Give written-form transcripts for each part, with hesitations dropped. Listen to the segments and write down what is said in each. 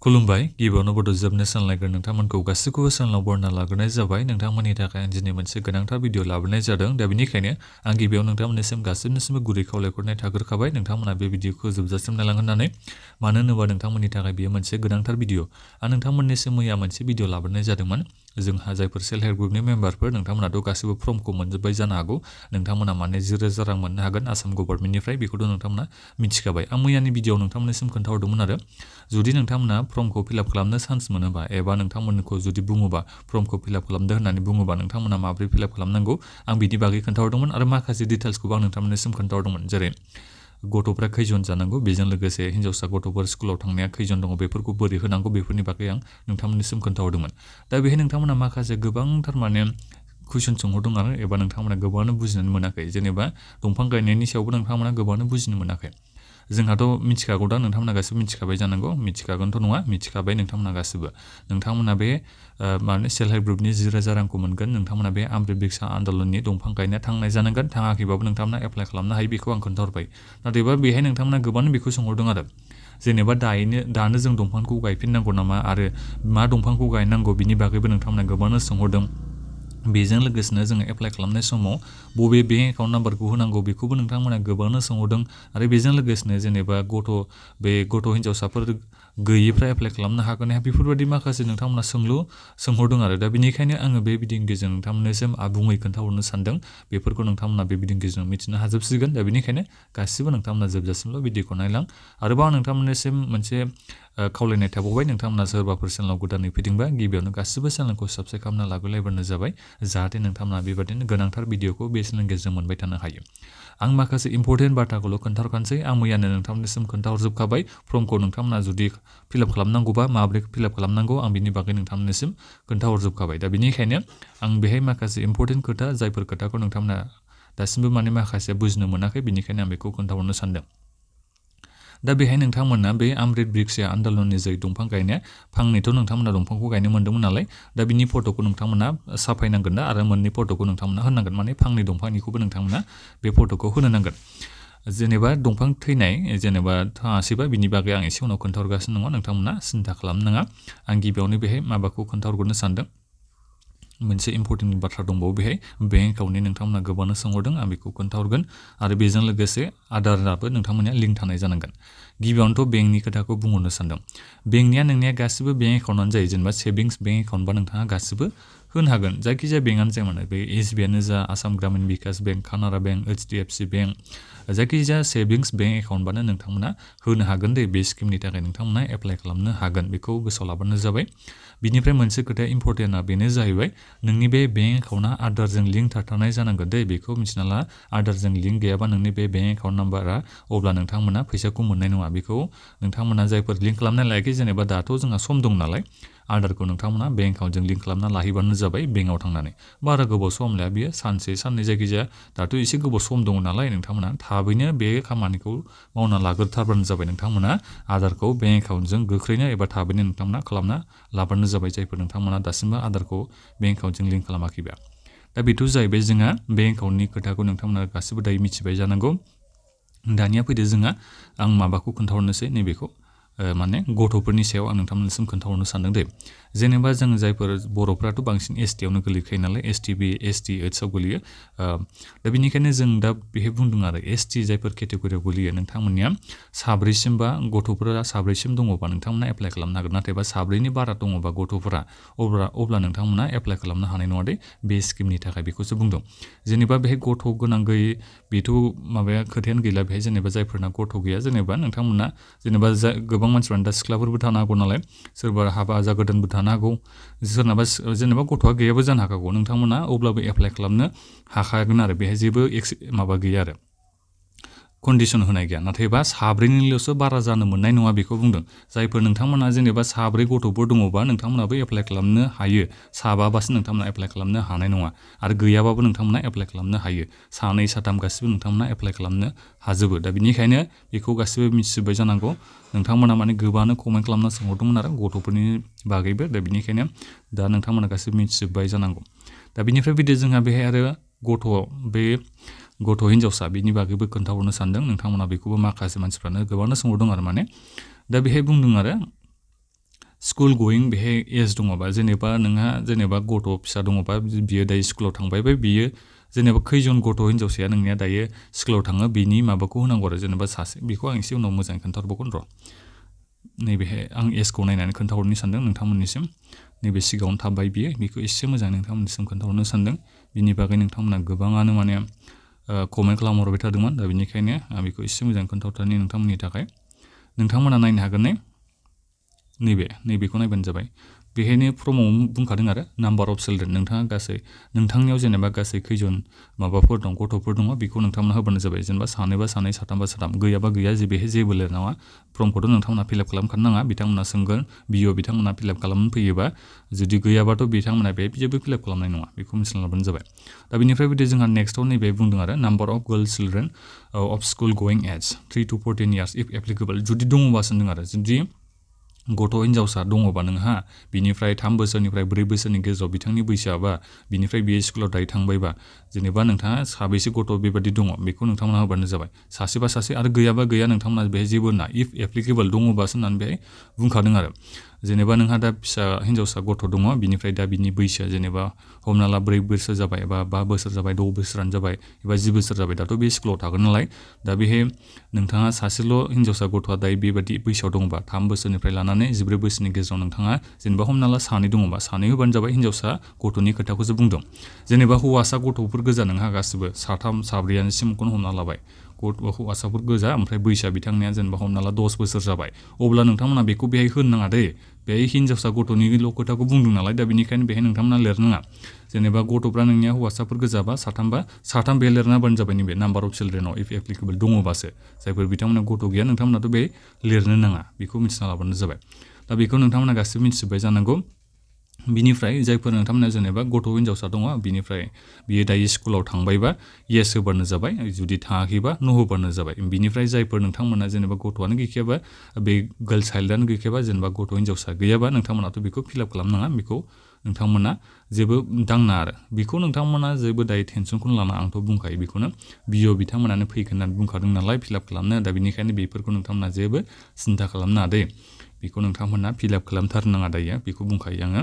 खुलुमबाय गिबियावनो बड' जोबनो सानलायग्रो नोंथांमोनखौ गासैखौबो सानाव बरना लाग्रोनाय जाबाय नोंथांमोननि थाखाय आं दिनै मोनसे गोनांथार भिडिअ लाबोनाय जादों दा बेनिखायनो आं गिबियाव नोंथांमोननिसिम गासैनिसिमबो गुरै खावलायहरनाय थाग्रोखाबाय नोंथांमोना बे भिडिअखौ जोबजासिम नायलां होननानै मानो होनोबा नोंथांमोननि थाखाय बेयो मोनसे गोनांथार भिडिअ आं नोंथांमोननिसिम मैया मोनसे भिडिअ लाबोनाय जादोंमोन जोंहा जायफोर सेल्फ हेल्प ग्रुपनि मेम्बारफोर नोंथांमोनाथ' गासैबो फर्मखौ मोनजोब्बाय जानो हागौ नोंथांमोना माने 10,000 रां मोननो हागोन आसाम गभर्नमेन्टनिफ्राय बेखौथ' नोंथांमोना मिथिखाबाय आं मैयानि भिडिअआव नोंथांमोननिसिम खोन्थाहरदोंमोन आरो जुदि नोंथांमोना फर्मखौ फिलआप खालामनो चान्स मोनोबा एबा नोंथांमोनखौ जुदि बुङोबा फर्मखौ फिलआप खालामदो होननानै बुङोबा नोंथांमोना माबोरै फिलआप खालामनांगौ आं बिनि बागै खोन्थाहरदोंमोन आरो माखासे डिटेल्सखौबो आं नोंथांमोननिसिम खोन्थाहरदोंमोन जेरै गथ'फ्रा खैजन जानांगौ बेजों लोगोसे हिन्जावसा गथ'फोर स्कुलाव थांनाया खैजन दङ बेफोरखौ बोरै होनांगौ बेफोरनि बागै आं नोंथांमोननिसिम खोन्थाहरदोंमोन दा बेहाय नोंथांमोना माखासे गोबांथार माने कुइसन सोंहरदों आरो एबा नोंथांमोना गोबाङानो बुजिनानै मोनाखै जेनेबा दंफां गायनायनि सायावबो नोंथांमोना गोबाङानो बुजिनो मोनाखै जोंहाथ' मिथिखागौ दा नोंथांमोना गासिबो मिथिखाबाय जानांगौ मिथिखागोनथ' नङा मिथिखाबाय नोंथांमोना गासिबो नोंथांमोना बे माने सेल्फ हेल्प ग्रुपनि 10,000 रांखौ मोनगोन नोंथांमोना बे आमृत बिरसा आन्दलननि दंफां गायनाया थांनाय जानांगोन थाङाखैबाबो नोंथांमोना एप्लाइ खालामनो हायो बेखौ आं खोन्थाहरबाय नाथायबा बेहाय नोंथांमोना गोबां बेखौ सोंहरदों आरो जेनेबा दानो जों दंफांखौ गायफिननांगौ नामा आरो मा दंफांखौ गायनांगौ बिनि बागैबो नोंथांमोना गोबांनो सोंहरदों बेजों लोगोसेनो जोङो एप्लाइ खालामनाय समाव बबे बेंक एकाउन्ट नाम्बारखौ होनांगौ बेखौबो नोंथांमोना गोबांनो सोंहरदों आरो बेजों लोगोसेनो जेनेबा गथ' हिन्जावसाफोर गैयिफ्रा एप्लाइ खालामनो हागोन ना बेफोरबायदि माखासे नोंथांमोना सोंहरदों आरो दा बेनिखायनो आङो बे भिडिअनि गेजेरजों नोंथांमोननिसिम आबुङै खोन्थाहरनो सानदों बेफोरखौ नोंथांमोना बे भिडिअनि गेजेरजों मिथिनो हाजोबसिगोन दा बेनिखायनो गासिबो नोंथांमोना जोबजासिमल' भिडिअखौ नायलां आरोबाव आं नोंथांमोननिसिम मोनसे खावलायनाय थाबावबाय नोंथांमोना सोरबाफोर चेनेलाव गोदानै फैदोंबा गिबियावनो गासिबो चेनेलखौ साबस्क्राइब खालामना लाग्रोलायबानो जाबाय जाहाथे नोंथांमोना बेबादिनो गोनांथार भिडिअखौ बे चेनेलनि गेजेरजों मोनबाय थानो हायो आं माखासे इम्पर्टेन्ट बाथ्राखौल' खोन्थाहरखानोसै आं मैयानो नोंथांमोननिसिम खोन्थाहरजोबखाबाय फर्मखौ नोंथांमोना जुदि फिलआप खालामनांगौबा माबोरै फिलआप खालामनांगौ आं बिनि बागै नोंथांमोननिसिम खोन्थाहरजोबखाबाय दा बेनिखायनो आं बेहाय माखासे इम्पर्टेन्ट खोथा जायफोर खोथाखौ नोंथांमोना दासिमबो माने माखासे बुजिनो मोनाखै बेनिखायनो आं बेखौ खोन्थाहरनो सानदों दा बेहाय नोंथांमोना बे आमृत बिरसा आन्दलननि जै दंफां गायनाया फांनैथ' नोंथांमोना दंफांखौ गायनो मोन्दोंमोन नालाय दा बिनि फट'खौ नोंथांमोना साफायनांगोन ना आरो मोननै फट'खौ नोंथांमोना होनांगोन माने फांनै दंफांनिखौबो नोंथांमोना बे फट'खौ होनो नांगोन जेनेबा दंफां थैनाय जेनेबा थाङासैबा बिनि बागै आं एसे उनाव खोन्थाहरगासिनो दङ नोंथांमोना सिन्था खालामनाङा आं गिबियावनो बेहाय माबाखौ खोन्थाहरग्रोनो सानदों मोनसे इम्पर्टेन्ट बाथ्रा दंबावो बेहाय बेंक एकाउन्टनि नोंथांमोना गोबांनो सोंहरदों आं बेखौ खोन्थाहरगोन आरो बेजों लोगोसे आधाराबो नोंथांमोननिया लिंक थानाय जानांगोन गिबियावनोथ' बेंकनि खोथाखौ बुंहरनो सानदों बेंकनिया नोंनिया गासिबो बेंक एकाउन्टआनो जायो जेनेबा सेभिंस बेंक एकाउन्टबा नोंथाङा गासिबो होनो हागोन जायखिजाया बेंकआनो जाया मानो बे SBIआनो जा Assam Gramin Bikash bank Canara bank HDFC bank जायखिजाया सेभिंस बेंक एकाउन्टबानो नोंथांमोना होनो हागोन दे बे स्किमनि थाखाय नोंथांमोना एप्लाइ खालामनो हागोन बेखौ गोसोआव लाबानो जाबाय बिनिफ्राय मोनसे खोथाया इम्पर्टेन्टआ बेनो जाहैबाय नोंनि बे बेंक एकाउन्टआ आधारजों लिंक थाथारनाय जानांगोन दे बेखौ मिथिना ला आधारजों लिंक गैयाबा नोंनि बे बेंक एकाउन्ट नाम्बारा अब्ला नोंथांमोना फैसाखौ मोननाय नङा बेखौ नोंथांमोना जायफोर लिंक खालामनाय लायाखै जेनेबा दाथ' जोंहा सम दं नालाय आधारखौ नोंथांमोना बेंक एकाउन्टजों लिंक खालामना लाहैबानो जाबाय बेंकआव थांनानै बारा गोबाव सम लाया बियो सानसे साननै जायखिजाया दाथ' एसे गोबाव सम दङ नालाय नोंथांमोना थाबैनो बे खामानिखौ मावना लाग्रोथारबानो जाबाय नोंथांमोना आधारखौ बेंक एकाउन्टजों गोख्रैनो एबा थाबैनो नोंथांमोना खालामना लाबानो जाबाय जायफोर नोंथांमोना दासिमबो आधारखौ बेंक एकाउन्टजों लिंक खालामाखैबा दा बेथ' जाहैबाय जोंहा बेंक एकाउन्टनि खोथाखौ नोंथांमोना गासिबो दायो मिथिबाय जानांगौ दानिया फैदो जोंहा आं माबाखौ खोन्थाहरनोसै नैबेखौ माने गथ'फोरनि सायाव आं नोंथांमोननिसिम खोन्थाहरनो सानदों दे जेनेबा जों जायफोर बर'फ्राथ' बांसिन STआवनो गोलैखायो नालाय ST Hआव गोलैयो दा बेनिखायनो जों दा बेहाय बुंदों आरो ST जायफोर केटेगरियाव गोलैयो नोंथांमोननिया साब्रैसिमबा गथ'फोरा साब्रैसिम दङबा नोंथांमोना एप्लाइ खालामनो हागोन नाथायबा साब्रैनि बारा दङबा गथ'फोरा अब्ला नोंथांमोना एप्लाइ खालामनो हानाय नङा दे बे स्किमनि थाखाय बेखौसो बुंदों जेनेबा बेहाय गथ' गोनां गैयै बेथ' माबाया खोथायानो गैला बेहाय जेनेबा जायफोरना गथ' गैया जेनेबा नोंथांमोना जेनेबा गोबां मानसिफ्रानो दा सिख्लाफोरबो थानो हागौ नालाय सोरबा हाबा जागोदानबो थानो हागौ सोरनाबा जेनेबा गथ'आ गैयाबो जानो हागौ नोंथांमोना अब्लाबो एप्लाइ खालामनो हाखागोन आरो बेहाय जेबो माबा गैया आरो कन्डिसन होनाय गैया नाथायबा साब्रैनिल'सो बारा जानो मोननाय नङा बेखौ बुंदों जायफोर नोंथांमोना जेनेबा साब्रै गथ'फोर दङबा नोंथांमोनाबो एप्लाइ खालामनो हायो साबाबासो नोंथांमोना एप्लाइ खालामनो हानाय नङा आरो गैयाबाबो नोंथांमोना एप्लाइ खालामनो हायो सानै साथाम गासिबो नोंथांमोना एप्लाइ खालामनो हाजोबो दा बेनिखायनो बेखौ गासिबो मिथिजोब्बाय जानांगौ नोंथांमोना माने गोबाङानो कमेन्ट खालामना सोंहरदोंमोन आरो गथ'फोरनि बागैबो दा बेनिखायनो दा नोंथांमोना गासिबो मिथिजोब्बाय जानांगौ दा बेनिफ्राय फैदो जोंहा बेहाय आरो गथ' हिन्जावसा बिनि बागैबो खोन्थाहरनो सानदों नोंथांमोना बेखौबो माखासे मानसिफ्रानो गोबांनो सोंहरदों आरो माने दा बेहाय बुंदों आरो स्कुल गोयिं बेहाय एज दङबा जेनेबा नोंहा जेनेबा गथ' फिसा दङबा बियो दायो स्कुलाव थांबाय बियो जेनेबा खैजन गथ' हिनजावसाया नोंनिया दायो स्कुलाव थाङो बिनि माबाखौ होनांगौ आरो जेनेबा सासे बेखौ आं एसे उनाव मोजाङै खोन्थाहरबावगोन र' नैबेहाय आं एजखौ नायनानै खोन्थाहरनो सानदों नोंथांमोननिसिम नैबे सिगाङावनो थाबाय बियो बेखौ एसे मोजाङै नोंथांमोननिसिम खोन्थाहरनो सानदों बिनि बागै नोंथांमोना गोबाङानो माने कमेन्ट खालामहरबाय थादोंमोन दा बेनिखायनो आं बेखौ एसे मोजाङै खोन्थाहरथारनि नोंथांमोननि थाखाय नोंथांमोना नायनो हागोन नैबेखौ नायबानो जाबाय बेहायनो फर्माव बुंखादों आरो नाम्बार अफ चिलड्रेन नोंथांनियाव जेनेबा गासै खैजन माबाफोर दं गथ'फोर दङ बेखौ नोंथांमोना होबानो जाबाय जेनेबा सानैबा सानै साथामबा साथाम गैयाबा गैया बेहाय जेबो लिरनाङा फर्मखौथ' नोंथांमोना फिलआप खालामखानो नाङा बिथांमोना सोंगोन बिअ बिथांमोना फिलआप खालामनो फैयोबा जुदि गैयाबाथ' बिथांमोना बेहाय जेबो फिलआप खालामनाय नङा बेखौ मिथिना लाबानो जाबाय दा बेनिफ्राय बिदि जोंहा नेक्स्टआव नैबे बुंदों आरो number of girl children of school going age 3 to 14 years if applicable जुदि दङबा सोंदों आरो जुदि गथ' हिनजावसा दङबा नोंहा बिनिफ्राय 3 बोसोरनिफ्राय 4 बोसोरनि गेजेराव बिथांनि बैसोआबा बिनिफ्राय बियो स्कुलाव दायो थांबायबा जेनेबा नोंथाङा साबैसे गथ' बेबादि दङ बेखौ नोंथांमोना होबानो जाबाय सासेबा सासे आरो गैयाबा गैया नोंथांमोना बेहाय जेबो होना इफ एप्लिकेबल दङबासो होननानै बेहाय बुंखादों आरो जेनेबा नोंहा दा फिसा हिनजावसा गथ' दङ बिनिफ्राय दा बिनि बैसोआ जेनेबा हमना ला 4 बोसोर जाबाय एबा 5 बोसोर जाबाय 6 बोसोरानो जाबाय एबा 10 बोसोर जाबाय दाथ' बे स्कुलाव थागोन नालाय दा बेहाय नोंथाङा सासेल' हिनजावसा गथ'आ दायो बेबादि बैसोआव दङबा 3 बोसोरनिफ्राय लानानै 14 बोसोरनि गेजेराव नोंथाङा जेनेबा हमना ला सानै दङबा सानै होबानो जाबाय हिनजावसा गथ'नि खोथाखौसो बुंदों जेनेबा हौवासा गथ'फोर गोजा नोंहा गासिबो 3 4 सिमखौनो हमना लाबाय हौवासाफोर गोजा ओमफ्राय बैसोआ बिथांनिया जेनेबा हमना ला 10 बोसोर जाबाय अब्ला नोंथांमोना बेखौ बेहाय होनो नाङा दै बेहाय हिनजावसा गथ'निल' खोथाखौ बुंदों नालाय दा बेनिखायनो बेहाय नोंथांमोना लिरनाङा जेनेबा गथ'फ्रा नोंनिया हौवासाफोर गोजाबा 3 बेहाय लिरना होबानो जाबाय नैबे नाम्बार अफ चिलड्रेनाव इफ एप्लिकेबल दङबासो जायफोर बिथांमोना गथ' गैया नोंथांमोनाथ' बे लिरनो नाङा बेखौ मिथिना लाबानो जाबाय दा बेखौ नोंथांमोना गासिबो मिथिजोब्बाय जानांगौ बिनिफ्राय जायफोर नोंथांमोना जेनेबा गथ' हिनजावसा दङ बिनिफ्राय बियो दायो स्कुलाव थांबायबा येस होबानो जाबाय जुदि थाङाखैबा नो होबानो जाबाय बिनिफ्राय जायफोर नोंथांमोना जेनेबा गथ'आनो गैखायाबा बे गार्ल चाइल्डआनो गैखायाबा जेनेबा गथ' हिनजावसा गैयाबा नोंथांमोनाथ' बेखौ फिलआप खालामनाङा बेखौ नोंथांमोना जेबो दांना आरो बेखौ नोंथांमोना जेबो दायो टेनसनखौनो लाना आंथ' बुंखायो बेखौनो बिअ बिथांमोनानो फैगोन होननानै बुंखादों नालाय फिलआप खालामनो दा बेनिखायनो बेफोरखौ नोंथांमोना जेबो सिन्था खालामनाङा दे बेखौ नोंथांमोना फिलआप खालामथारनाङा दायो बेखौ बुंखायो आङो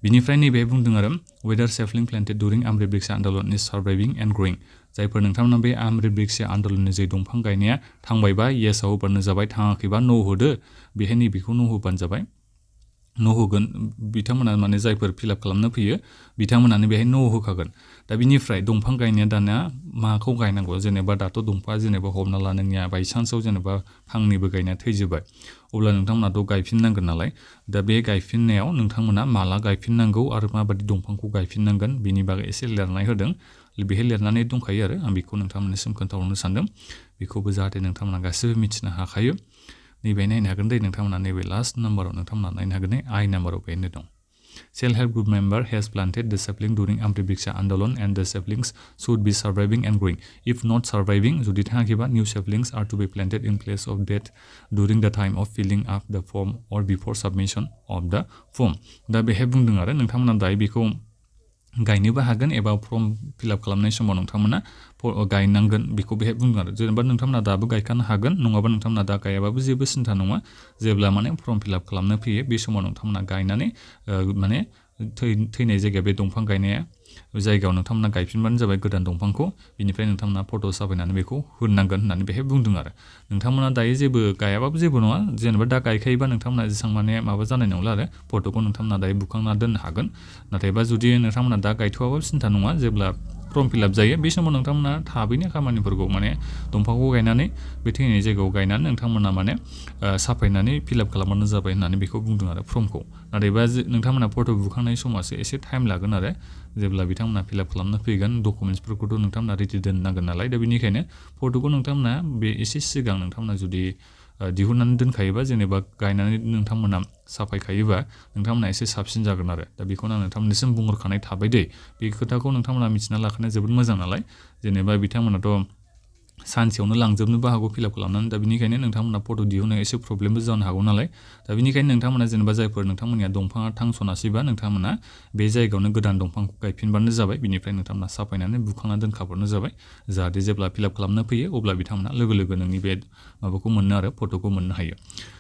बिनिफ्राय नैबे बुंदों आरो वेदार सेफलिं प्लान्टेड दुरिं आमरि ब्रिक्सा आन्दलन इज सार्भाइभिं एन्ड ग्रयिं जायफोर नोंथांमोना बे आमरि ब्रिक्सा आन्दलननि जे दंफां गायनाया थांबायबा येसआव होबानो जाबाय थाङाखैबा नो होदो बेहाय नैबेखौ नो होबानो जाबाय नो होगोन बिथांमोना माने जायफोर फिलआप खालामनो फैयो बिथांमोनानो बेहाय नो होखागोन दा बिनिफ्राय दंफां गायनाया दाना माखौ गायनांगौ जेनेबा दाथ' दंफाङा जेनेबा हमना ला नोंनिया बायसान्सआव जेनेबा फांनैबो गायनाया थैजोब्बाय अब्ला नोंथांमोनाथ' गायफिननांगोन नालाय दा बे गायफिननायाव नोंथांमोना माला गायफिननांगौ आरो माबायदि दंफांखौ गायफिननांगोन बेनि बागै एसे लिरनाय होदों बेहाय लिरनानै दंखायो आरो आं बेखौ नोंथांमोननिसिम खोन्थाहरनो सानदों बेखौबो जाहाथे नोंथांमोना गासैबो मिथिनो हाखायो नैबे नायनो हागोन दे नोंथांमोना नैबे लास्ट नाम्बाराव नोंथांमोना नायनो हागोन आइ नाम्बाराव बेनो दं self help group member has planted the sapling during Amri Briksha Andolan and the saplings should be surviving and growing if not surviving जुदि थाङाखैबा new saplings are to be planted in place of dead during the time of feeling आप द form अर बिफोर साबमिसन of द form दा बेहाय बुंदों आरो नोंथांमोना दायो बेखौ गायनोबो हागोन एबा फर्म फिलआप खालामनाय समाव नोंथांमोना गायनांगोन बेखौ बेहाय बुंदों आरो जेनेबा नोंथांमोना दाबो गायखानो हागोन नङाबा नोंथांमोना दा गायाबाबो जेबो सिन्था नङा जेब्ला माने फर्म फिलआप खालामनो फैयो बे समाव नोंथांमोना गायनानै माने थैनाय जायगाया बे दंफां गायनाया जायगायाव नोंथांमोना गायफिनबानो जाबाय गोदान दंफांखौ बिनिफ्राय नोंथांमोना फट' साफायनानै बेखौ होनांगोन होननानै बेहाय बुंदों आरो नोंथांमोना दायो जेबो गायाबाबो जेबो नङा जेनेबा दा गायखायोबा नोंथांमोना जेसां माने माबा जानाय नंला आरो फट'खौ नोंथांमोना दायो बुखांना दोननो हागोन नाथायबा जुदि नोंथांमोना दा गायथ'वाबाबो सिन्था नङा जेब्ला फर्म फिलआप जायो बे समाव नोंथांमोना थाबैनो खामानिफोरखौ माने दंफांखौ गायनानै बे थैनाय जायगायाव गायनानै नोंथांमोना माने साफायनानै फिलआप खालामबानो जाबाय होननानै बेखौ बुंदों आरो फर्मखौ नाथायबा नोंथांमोना फट' बुखांनाय समावसो एसे टाइम लागोन आरो जेब्ला बिथांमोना फिलआप खालामनो फैगोन डकुमेन्टसफोरखौथ' नोंथांमोना रेडि दोननांगोन नालाय दा बेनिखायनो फट'खौ नोंथांमोना बे एसे सिगां नोंथांमोना जुदि दिहुननानै दोनखायोबा जेनेबा गायनानै नोंथांमोना साफायखायोबा नोंथांमोना एसे साबसिन जागोन आरो दा बेखौनो आं नोंथांमोननिसिम बुंहरखानाय थाबाय दे बे खोथाखौ नोंथांमोना मिथिना लाखानाया जोबोद मोजां नालाय जेनेबा बिथांमोनाथ' सानसेयावनो लांजोबनोबो हागौ फिलआप खालामनानै दा बेनिखायनो नोंथांमोना फट' दिहुननायाव एसे प्रब्लेमबो जानो हागौ नालाय दा बेनिखायनो नोंथांमोना जेनेबा जायफोर नोंथांमोननिया दंफाङा थांस'नासैबा नोंथांमोना बे जायगायावनो गोदान दंफांखौ गायफिनबानो जाबाय बिनिफ्राय नोंथांमोना साफायनानै बुखांना दोनखाबानो जाबाय जाहाथे जेब्ला फिलआप खालामनो फैयो अब्ला बिथांमोना लोगो लोगो नोंनि बे माबाखौ मोननो आरो फट'खौ मोननो हायो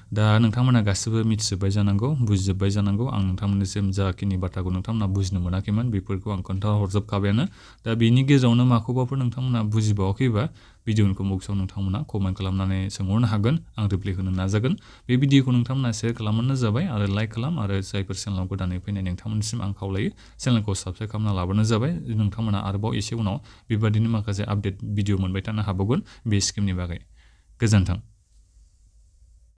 दा नोंथांमोना गासिबो मिथिजोब्बाय जानांगौ बुजिजोब्बाय जानांगौ आं नोंथांमोननिसिम जाखिनि बाथ्राखौ नोंथांमोना बुजिनो मोनाखैमोन बेफोरखौ आं खोन्थाहरजोबखाबायानो दा बेनि गेजेरावनो माखौबाफोर नोंथांमोना बुजिबावाखैबा भिडिअनि कमेन्ट बक्सआव नोंथांमोना कमेन्ट खालामनानै सोंहरनो हागोन आं रिप्लाय होनो नाजागोन बे भिडिअखौ नोंथांमोना शेयार खालामबानो जाबाय आरो लाइक खालाम आरो जायफोर चेनेलाव गोदानै फैनाय नोंथांमोननिसिम आं खावलायो चेनेलखौ साबस्क्राइब खालामना लाबानो जाबाय नोंथांमोना आरोबाव एसे उनाव बेबादिनो माखासे आपडेट भिडिअ मोनबाय थानो हाबावगोन बे स्किमनि बागै गोजोन्थों